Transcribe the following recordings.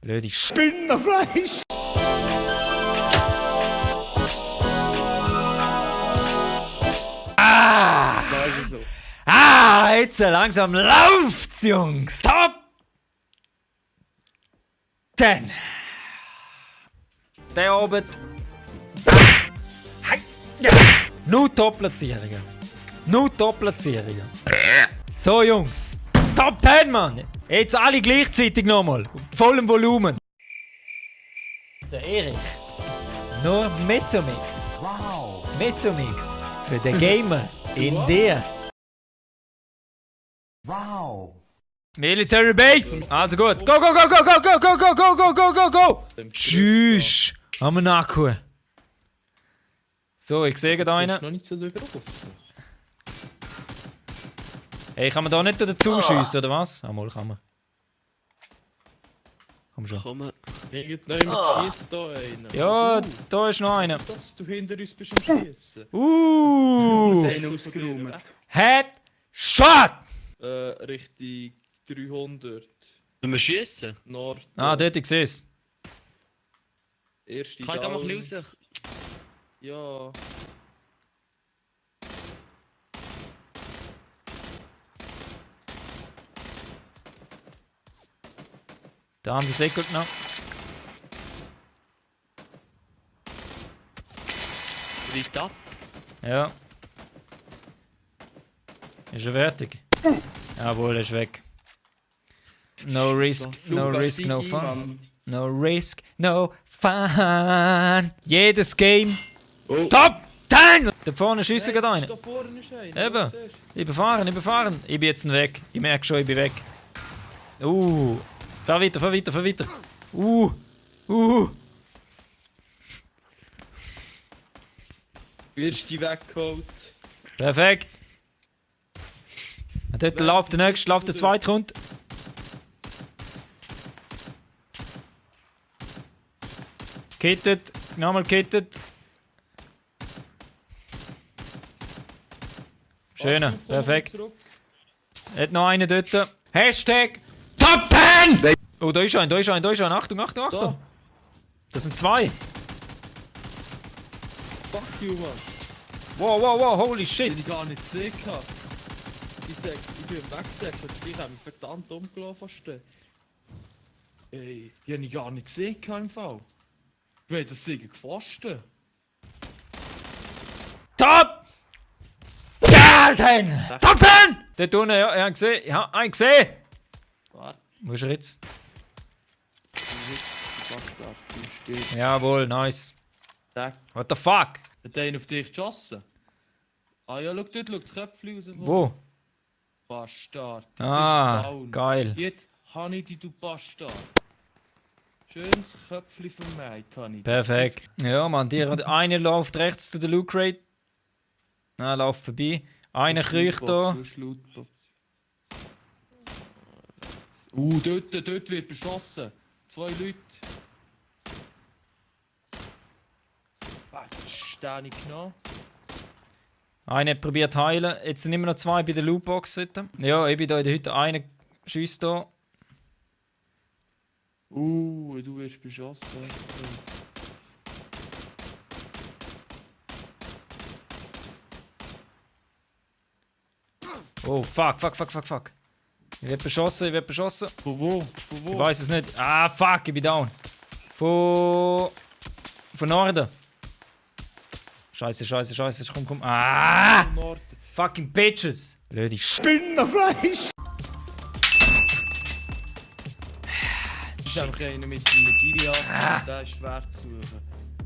Blöde Spinnenfleisch! Ah! Ah, jetzt langsam läuft's, Jungs! Top! 10! Der oben. Nur Top-Platzierungen. Nur Top-Platzierungen. So, Jungs. Top 10, Mann! Jetzt alle gleichzeitig nochmal. Vollem Volumen. Der Erich. Nur Mezzomix. Wow. Mezzomix. Für den Gamer in dir. Wow. Military Base! Also gut. Go, go, go, go, go, go, go, go, go, go, go, go, go! Tschüss! Haben wir nachgeholt. So, ich sehe gerade einen. Noch nicht so groß. Hey, kann man da nicht dazu schiessen, oder was? Ah, mal kann man. Komm schon. Komm. Irgendjemand schießt da einen. Ja, da ist noch einer. Dass du hinter uns bist am Schießen. Headshot! Richtung 300. Wenn wir schießen? Nord. Ah, dort, ich sehe es. Erste Kann ich einfach Down. nicht raus? Ja. Da haben sie sehr gut genommen. Weit ab. Ja. Ist er fertig? Jawohl, er ist weg. No risk, no risk, no fun. No risk, no fun. Jedes Game. Oh. Top 10! Da vorne schiessen gerade einer. Da vorne ist einer. Eben. Überfahren, überfahren. Ich bin jetzt weg. Ich merke schon, ich bin weg. Fahr weiter, fahr weiter, fahr weiter. Wirst du weggeholt? Perfekt. Und dort läuft der nächste, läuft der zweite Runde. Kittet, nochmal kittet. Schöner, perfekt. Hat noch einen dort. Hashtag Top 10! Oh, da ist ein, da ist ein, da ist ein. Achtung, Achtung, Achtung. Das sind zwei. Fuck you, Mann. Wow, wow, wow, holy shit. Ich gar nicht gesehen gehabt. Ich bin weggesetzt, aber sie haben mich verdammt umgelaufen verstehen. Ey, die habe ich gar nicht gesehen gehabt im Fall. Ich meine, das Ding gefasst. Top 10! Top 10! Dort unten, ja, ich habe gesehen. Ich habe einen gesehen. Warte, Wo ist er jetzt? Bastard, du stehst. Jawohl, nice. Der What the fuck? hat einen auf dich geschossen. Ah ja, schau dort, schau das Köpfchen raus. Wo? Bastard. Jetzt ist Ah, er down. geil. Jetzt habe ich dich, du Bastard. Schönes Köpfchen von mir, Tani. Perfekt. Ja, Mann, einer läuft rechts zu der Loot Crate. Ah, läuft vorbei. Einer kriecht da. Dort wird beschossen. Zwei Leute. Den ich genommen. Einer hat probiert zu heilen. Jetzt sind immer noch zwei bei der Lootbox. Ja, ich bin da in der Hütte. Einer schießt da. Du wirst beschossen. Oh, fuck, fuck, fuck, fuck, fuck. Ich werde beschossen, ich werde beschossen. Von wo? Ich weiß es nicht. Ah, fuck, ich bin down. Von Norden. Scheiße, scheiße, scheiße. Komm, komm. Ah! Norden. Fucking Bitches. Blöde Spinnenfleisch. Ich habe einfach einen mit einem Giri an. Der ist schwer zu suchen.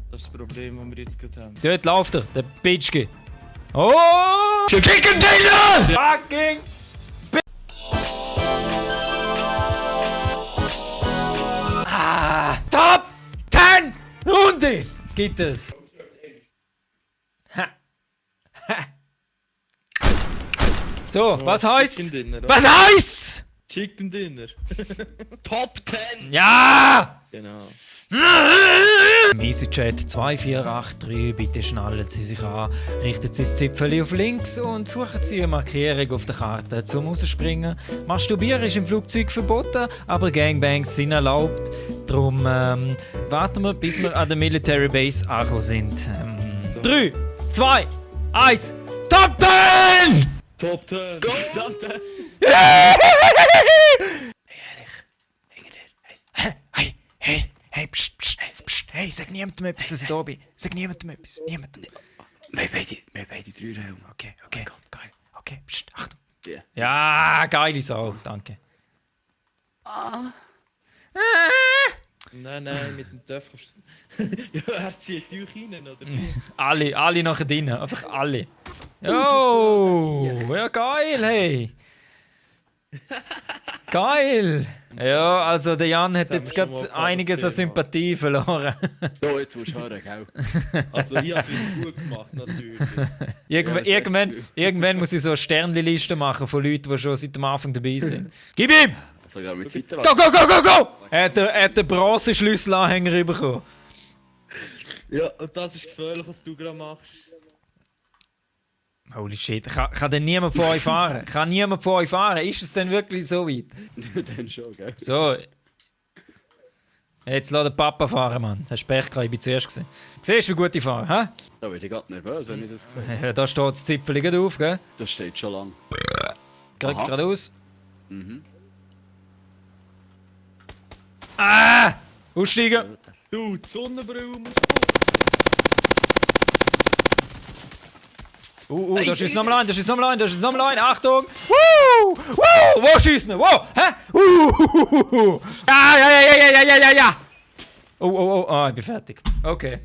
Das ist das Problem, das wir jetzt gerade haben. Dort läuft er, der Bitchke. Oh! Chicken Dinner! Fucking Top 10 Runde gibt es. Ha. Ha. So, was heißt? Chicken Dinner, oder? Was heißt's? Chicken Dinner. Top 10! Ja! Genau. EasyChat 2483, bitte schnallen Sie sich an, richten Sie das Zipfeli auf links und suchen Sie eine Markierung auf der Karte zum Rausspringen. Masturbieren ist im Flugzeug verboten, aber Gangbangs sind erlaubt. Darum warten wir, bis wir an der Military Base angekommen sind. 3, 2, 1, Top 10! Top 10! Go! Top 10! Hey, pst, hey, sag niemandem etwas, dass ich da bin. Sag niemandem etwas, niemandem. Wir wollen die 3 Raum. Okay, geil. Okay, pst, Achtung. Ja. Ja, geile Sau, danke. Nein, mit dem Töff kannst du... Ja, er zieht euch rein, oder? Alle nachher drin, einfach alle. Oh, ja geil, hey. Geil. Ja, also der Jan hat Das jetzt haben wir schon gerade mal einiges an gehabt, das Thema. Sympathie verloren. So, jetzt musst du hören, gell? Also ich hab's wieder gut gemacht, natürlich. Irgendwann muss ich so eine Sternliste machen von Leuten, die schon seit dem Anfang dabei sind. Gib ihm! Sogar mit Seiten. Go! Er hat den Bronze-Schlüsselanhänger bekommen. Ja, und das ist gefährlich, was du gerade machst. Holy shit, kann denn niemand von euch fahren? Kann niemand von euch fahren? Ist es denn wirklich so weit? Dann schon, gell? So. Jetzt lass den Papa fahren, Mann. Hast Pech gehabt, ich bin zuerst gewesen. Siehst du, wie gut ich fahre, hä? Da werde ich gerade nervös, wenn ich das sehe. Da steht das Zipfel gerade auf, gell? Das steht schon lang. Gerade Aha. geradeaus. Mhm. Ah! Aussteigen! Du, die Sonnenbrille musst Da schießt nochmal ein, Achtung! Wo schießt er? Wo? Hä? Ja! Oh, ich bin fertig. Okay.